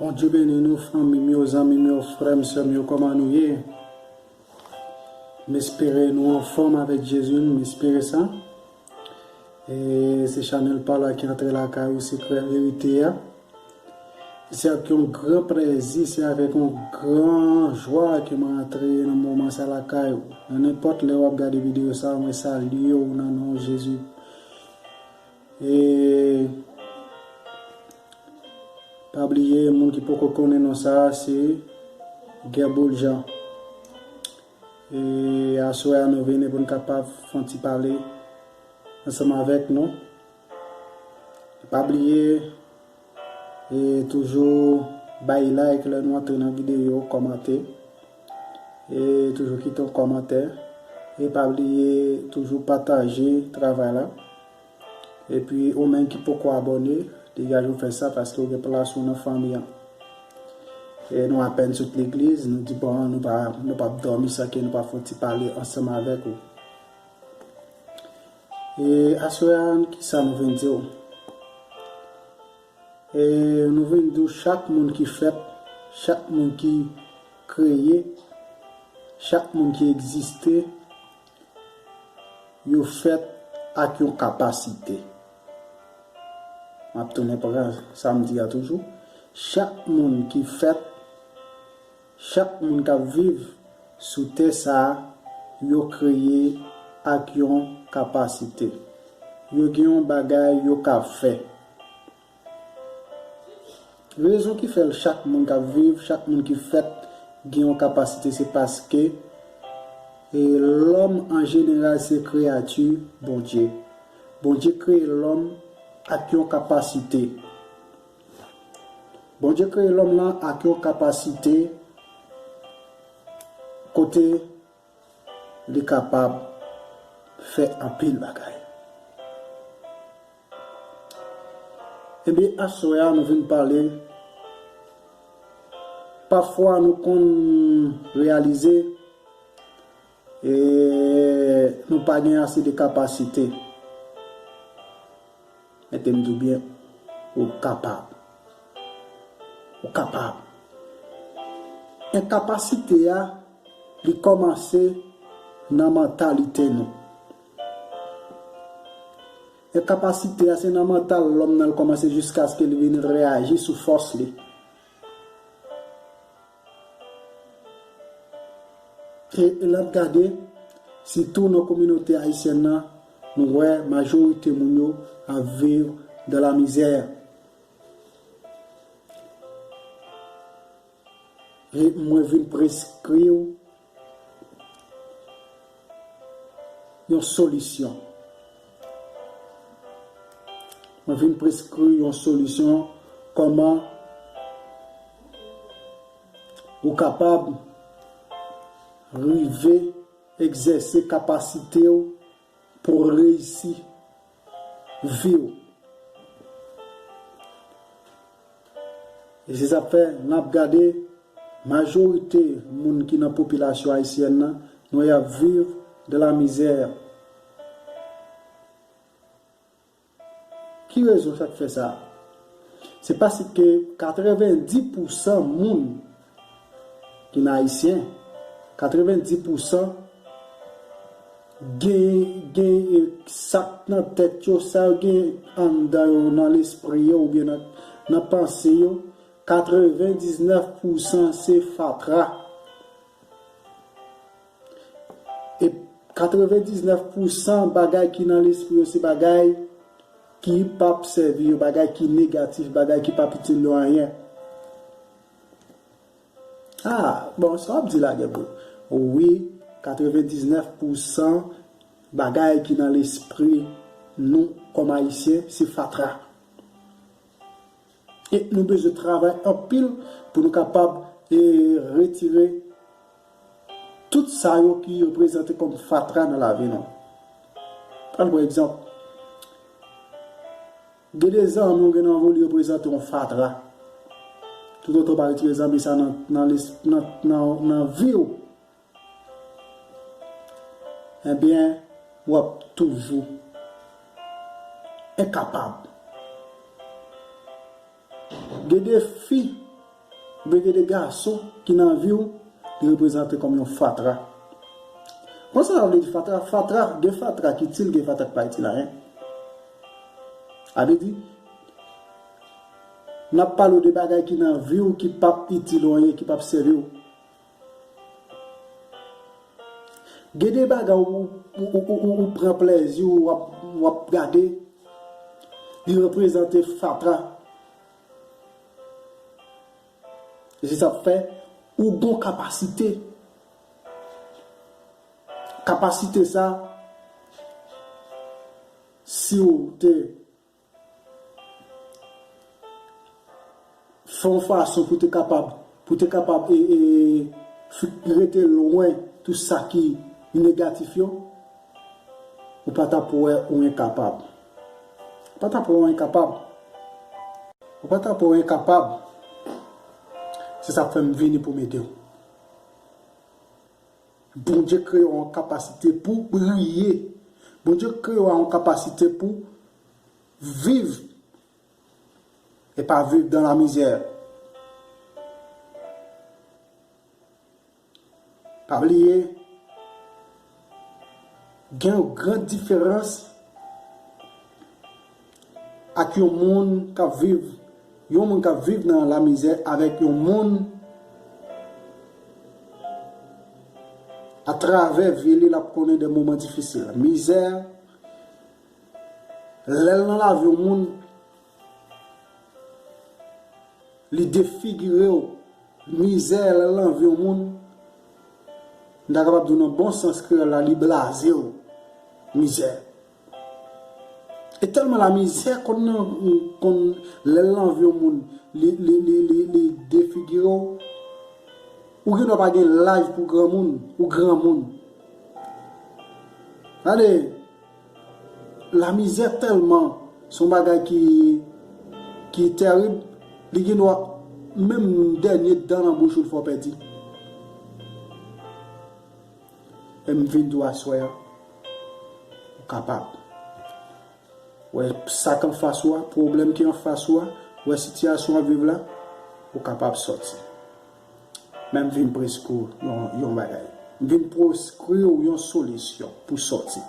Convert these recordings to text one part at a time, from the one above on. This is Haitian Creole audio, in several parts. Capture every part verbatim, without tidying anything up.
Bondye beni nou, fanmi m yo, zanmi m yo, frè m, sè m yo, kòman nou ye? M espere nou anfòm avèk Jezi, m espere sa. E se Chanèl pa la ki antre lakay ou, Sekrè Verite a. Se ak yon gran plezi, se avèk yon gran jwa ke mwen antre nan moman sa lakay ou. Nan nenpòt lè w ap gade videyo sa, mwen salye w nan non Jezi. E pa bliye, moun ki poko konnen non sa a, se Guerboul Jean. E aswè a, nou vini pou n kapab fè yon ti pale ansanm avèk nou. Pa bliye, e toujou bay like lè nou antre nan videyo, kòmante. E toujou kite yon kòmantè. E pa bliye toujou pataje travay la. Epi ou menm ki poko abòne, degaje w fè sa paske w gen plas ou nan fanmi an. E nou apèn sot legliz, nou di bon, nou pa, nou p ap dòmi san ke nou pa fè yon ti pale ansanm avèk ou. E aswè a, kisa nou vin di w? E nou vin di w chak moun ki fèt, chak moun ki kreye, chak moun ki egziste, yo fèt ak yon kapasite. M ap tounen pran sa m di a toujou. Chak moun ki fèt, chak moun k ap viv sou tè sa a, yo kreye ak yon kapasite. Yo gen yon bagay yo ka fè. Rezon ki fè chak moun k ap viv, chak moun ki fèt, gen yon kapasite, se paske, e, lòm an jeneral se kreyati Bondye. Bondye kreye lòm ak yon kapasite. Bondye kreye lòm lan ak yon kapasite kote li kapab fè anpil bagay. Ebyen, aswè a, nou vin pale. Pafwa, nou konn reyalize, e nou pa gen ase de kapasite. Mete m di w byen, ou kapab. Ou kapab. Enkapasite a, li kòmanse nan mantalite nou. Enkapasite a, se nan mantal lòm nan l kòmanse jiskaske li vin reyaji sou fòs li. E lè n ap gade, sitou nan kominote ayisyèn nan, nou wè majorite moun yo ap viv dans la misère. E mwen vin preskri w yon solisyon. Mwen vin preskri w yon solisyon kòman ou kapab rive egzèse kapasite w pou w reyisi vi w. E se sa k fè n ap gade majorite moun ki nan popilasyon ayisyèn nan, nou wè y ap viv dans la misère. Ki rezon sa k fè sa? Se paske katrevendis pousan moun ki nan ayisyen, katrevendis pousan gen, gen, e, sa k nan tèt yo, sa yo gen anndan yo, nan lespri yo, oubyen nan, nan panse yo, katrevendiznèf pousan se fatra. E katrevendiznèf pousan bagay ki nan lespri yo se bagay ki p ap sèvi yo, bagay ki negatif, bagay ki p ap itil yo anyen. Ah, bon, sa w ap di la, Guerboul? Wi, katrevendiznèf pousan bagay ki nan lespri nou kòm Ayisyen, se fatra. E nou bezwen travay anpil pou nou kapab, e, retire tout sa yo ki reprezante kòm fatra nan lavi nou. Pran pa egzanp, gen de zanmi w gen nan vi w li reprezante yon fatra. Toutotan w pa retire zanmi sa nan, nan, nan, nan, nan vi w, ebyen, w ap toujou enkapab. Gen de fi Oubyen gen de gason ki nan vi w, li reprezante kòm yon fatra. Konn sa sa vle di fatra? Fatra, gen fatra ki itil, gen fatra ki pa itil anyen. Sa vle di, n ap pale w de bagay ki nan vi w, ki p ap itil ou anyen, ki p ap sèvi w. Gen de bagay ou, ou, ou, ou, ou, ou pran plezi, ou ap, ou ap gade, li reprezante fatra. E se sa k fè ou gon kapasite. Kapasite sa, si w te fè yon fason pou te kapab, pou te kapab e, e, fi- rete lwen tout sa ki negatif yo, ou pa t ap wè ou enkapab. Ou pa t ap wè ou enkapab. Ou pa t ap wè ou enkapab. Se sa k fè m vini pou m ede w. Bondye kreye w yon kapasite pou briye. Bondye kreye w yon kapasite pou viv e pa viv dan la mizè. Pa bliye, gen yon gran diferans ak yon moun k ap viv, yon moun k ap viv nan lamizè avèk yon moun atravè vi li, l ap konnen de moman difisil. Mizè, lè l nan lavi yon moun, li defigire w. Mizè, lè l nan vi yon moun, m ta kapab di w nan bon sans kreyòl la, li blaze w. Mizè. E tèlman lamizè konn nan, konn lè l nan vi yon moun, li, li, li, li, li defigire w. Ou gendwa pa gen laj pou granmoun, ou granmoun. Gade, lamizè tèlman se yon bagay ki, ki tèrib, li gendwa menm dènye dan nan bouch ou l fè w pèdi. E m vin di w aswè a, ou kapab. Wè sa k anfas ou a, pwoblèm ki anfas ou a, wè sitiyasyon w ap viv la, ou kapab sòti. Men m vin preskri w yon, yon bagay. M vin preskri w yon solisyon pou sòti.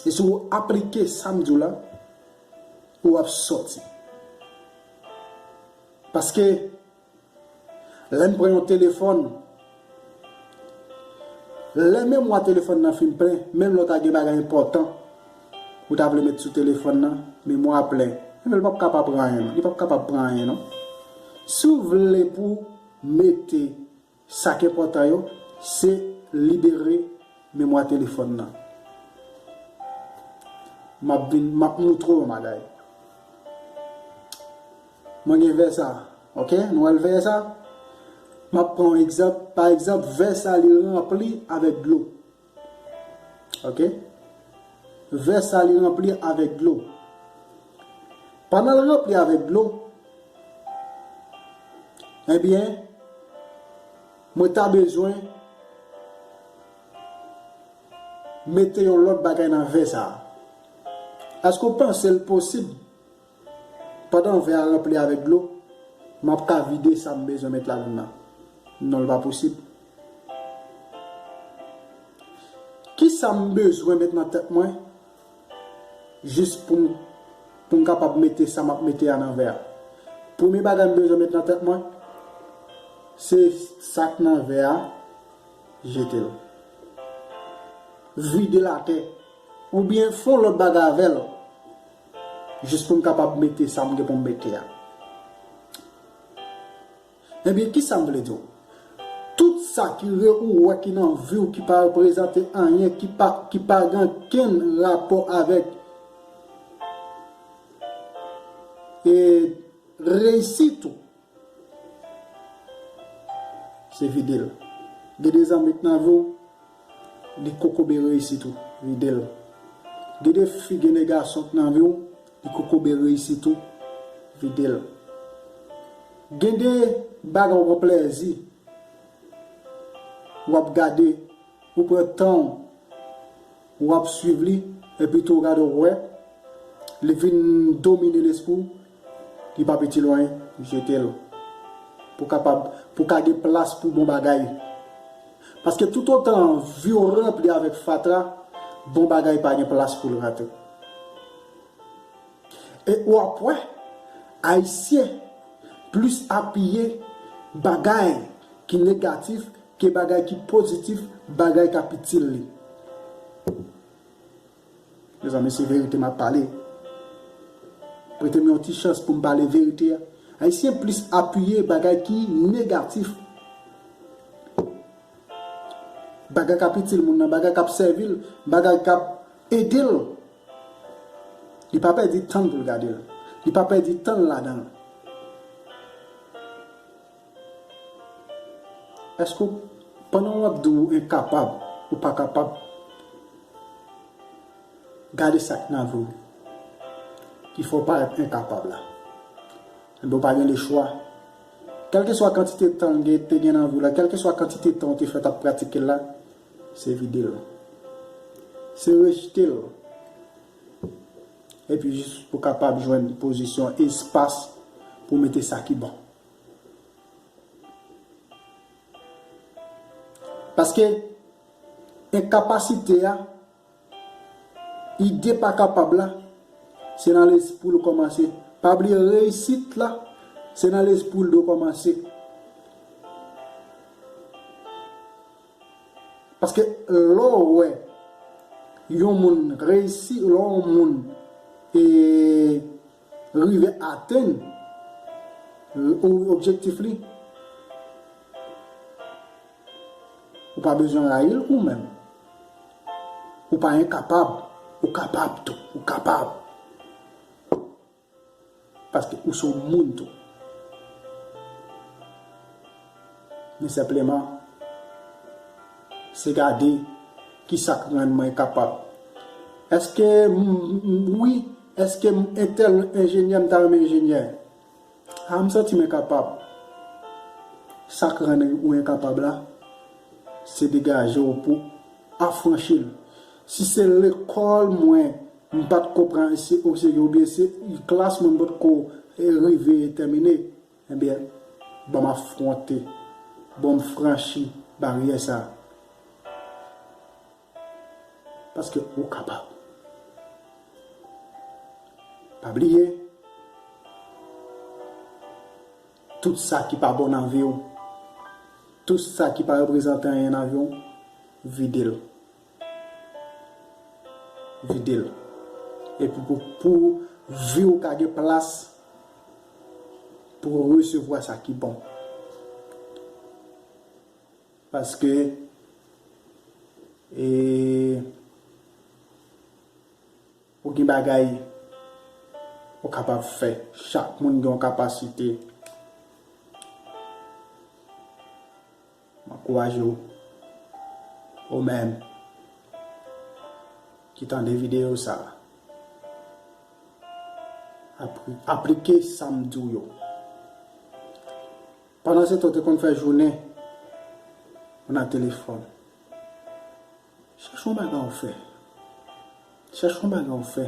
E si w aplike sa m di w la, ou ap sòti. Paske, lè m pran yon telefòn, lè memwa telefòn nan fin plen, menm lè w ta gen bagay enpòtan ou ta vle met sou telefòn nan, memwa plen. Ebyen, li p ap kapab pran anyen, non. Li p ap kapab pran anyen, non. Si w vle pou mete sa k enpòtan yo, se libere memwa telefòn nan. M ap vin, m ap moutre w yon bagay. Mwen gen vè sa, ok? Nou wè l vè sa? M ap pran yon egzanp. Pa egzanp, vè sa li ranpli avèk dlo. Ok? Vè sa li ranpli avèk dlo. Pandan l ranpli avèk dlo, ebyen, mwen ta bezwen mete yon lòt bagay nan vè sa a. Èske w panse l posib? Pandan vè a ranpli avèk dlo, m ap ka vide sa m bezwen met ladan l lan. Non, li pa posib. Kisa m bezwen met nan tèt mwen jis pou m, pou m kapab mete sa m ap mete a nan vè a? Premye bagay m bezwen met nan tèt mwen, se sa k nan vè a, jete l. Vide l atè. Oubyen fè yon lòt bagay avè l. Jis pou m kapab mete sa m gen pou m mete a. Ebyen, kisa m vle di w? Tout sa ki re, ou wè ki nan vi w, ki pa reprezante anyen, ki pa, ki pa gen okenn rapò avèk, e, reyisit ou, se vide l. Gen de zanmi k nan vi w, li kokobe reyisit ou, vide l. Gen de fi, gen de gason k nan vi w, li kokobe reyisit ou, vide l. Gen de bagay w pran plezi, w ap gade, ou pran tan w, w ap swiv li, epi tou w gade w wè, li vin domine lespri w, li p ap itil ou anyen, jete l. pou kapab, pou ka gen plas pou bon bagay. Paske toutotan vi w ranpli avèk fatra, bon bagay pa gen plas pou l rantre. E w ap wè, Ayisyen plis apiye bagay ki negatif ke bagay ki pozitif, bagay k ap itil li. Mezanmi, se verite m ap pale. Prete m yon ti chans pou m pale verite a. Ayisyen plis apiye bagay ki negatif. Bagay k ap itil moun nan, bagay k ap sèvi l, bagay k ap ede l. Li pa pèdi tan l pou l gade l. Li pa pèdi tan l ladan l. Èske w, pandan w ap di w enkapab, ou pa kapab, gade sa k nan vi w ki fè w parèt enkapab la. Enben, w pa gen lechwa. Kèlkeswa kantite tan l gen, te gen nan vi w la, kèlkeswa kantite tan w te fè t ap pratike l la, se vide l. Se rejte l. Epi jis pou kapab jwenn pozisyon, espas pou mete sa ki bon. Paske enkapasite a, ide pa kapab la, se nan lespri l kòmanse. Pa bliye reyisit la, se nan lespri l dwe kòmanse. Paske lè w wè yon moun reyisi, lè yon moun e rive atenn o-, objektif li, ou pa bezwen rayi l ou menm. Ou pa enkapab, ou kapab tou, ou kapab. Paske ou se yon moun tou. Men senpleman, se gade ki sa k rann mwen kapab. Èske m, m, wi, èske m entèl enjenyè, m ta renmen enjenyè? A, m santi m enkapab. Sa k rann ou enkapab la, se degaje w pou afranchi l. Si se lekòl mwen, m pa t ko pran se, o serye, oubyen se klas mwen, m pa t ko, eh, rive tèmine, ebyen, ban m afwonte, ban m franchi baryè sa a. Paske ou kapab. Pa bliye, tout sa ki pa bon nan vi w, tout sa ki pa reprezante anyen nan vi w, vide l. Vide l. Epi pou, pou vi w ka gen plas pou resevwa sa ki bon. Paske, e, ou gen bagay ou kapab fè. Chak moun gen yon kapasite. M ankouraje w, ou menm ki tande videyo sa a, apli-, aplike sa m di w yo. Pandan se tan, w te konn fè jounen ou nan telefòn. Chèche yon bagay w fè. Chèche yon bagay w fè.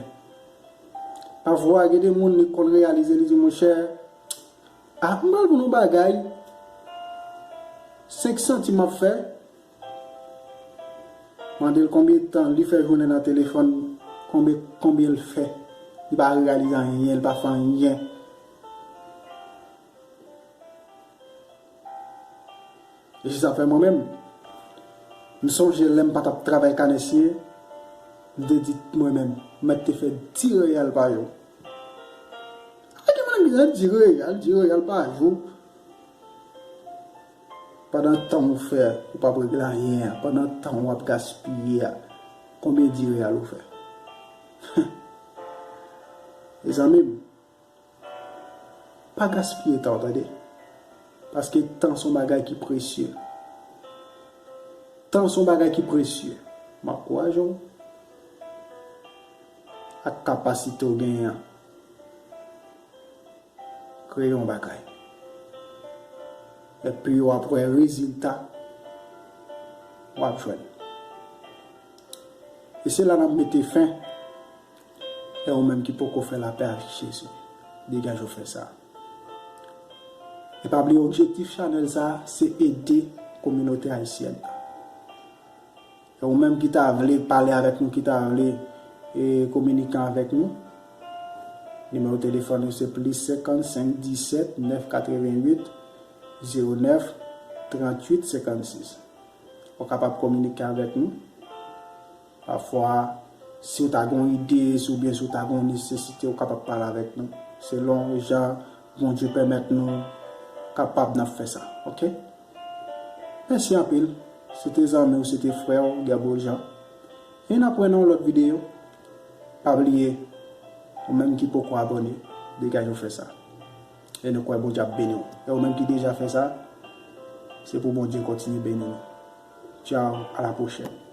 Pafwa, gen de moun li konn reyalize, li di, monchè, a, m pral vin yon bagay, senk santim m ap fè. Mande l konbyen tan li fè jounen nan telefòn, konbyen, konbyen l fè. Li pa reyalize anyen, li pa fè anyen. E se sa fè mwen menm. M sonje lè m pa t ap travay kanè siye, m te di mwen menm, mèt te fè di reyèl pa jou. Ay, gen moun ki di di reyèl, di reyèl pa jou. Pandan tan w fè, ou p ap regle anyen an. Pandan tan w ap gaspiye a, konbyen di reyèl ou fè? Mezanmi m, pa gaspiye tan w, tande. Paske tan se yon bagay ki presye. Tan se yon bagay ki presye. M ankouraje w ak kapasite w genyen an. Kreye yon bagay. Epi w ap wè rezilta w ap jwenn. E se la n ap mete fen. E ou menm ki poko fè lapè avèk Jezi, degaje w fè sa. E pa bliye, objektif chanèl sa a, se ede kominote ayisyèn nan. E ou menm ki ta vle pale avèk nou, ki ta vle e, kominike avèk nou, nimewo telefòn nou se plis senkannsenk disèt nèf katrevennuit zewo nèf tranntuit senkannsis. Ou kapab kominike avèk nou. Pafwa, si w ta gen yon ide, si oubyen si w ta gen yon nesesite, ou kapab pale avèk nou. Selon jan Bondye pèmèt nou kapab, n ap fè sa. Oke? Mèsi anpil. Se te zanmi w, se te frè w, Gabriel Jean. E n ap wè nan yon lòt videyo. Pa bliye, ou menm ki poko abòne, degaje w fè sa. E nou kwè Bondye ap beni w. E ou menm ki deja fè sa, se pou Bondye kontinye beni nou. Tchao, a la pwochèn.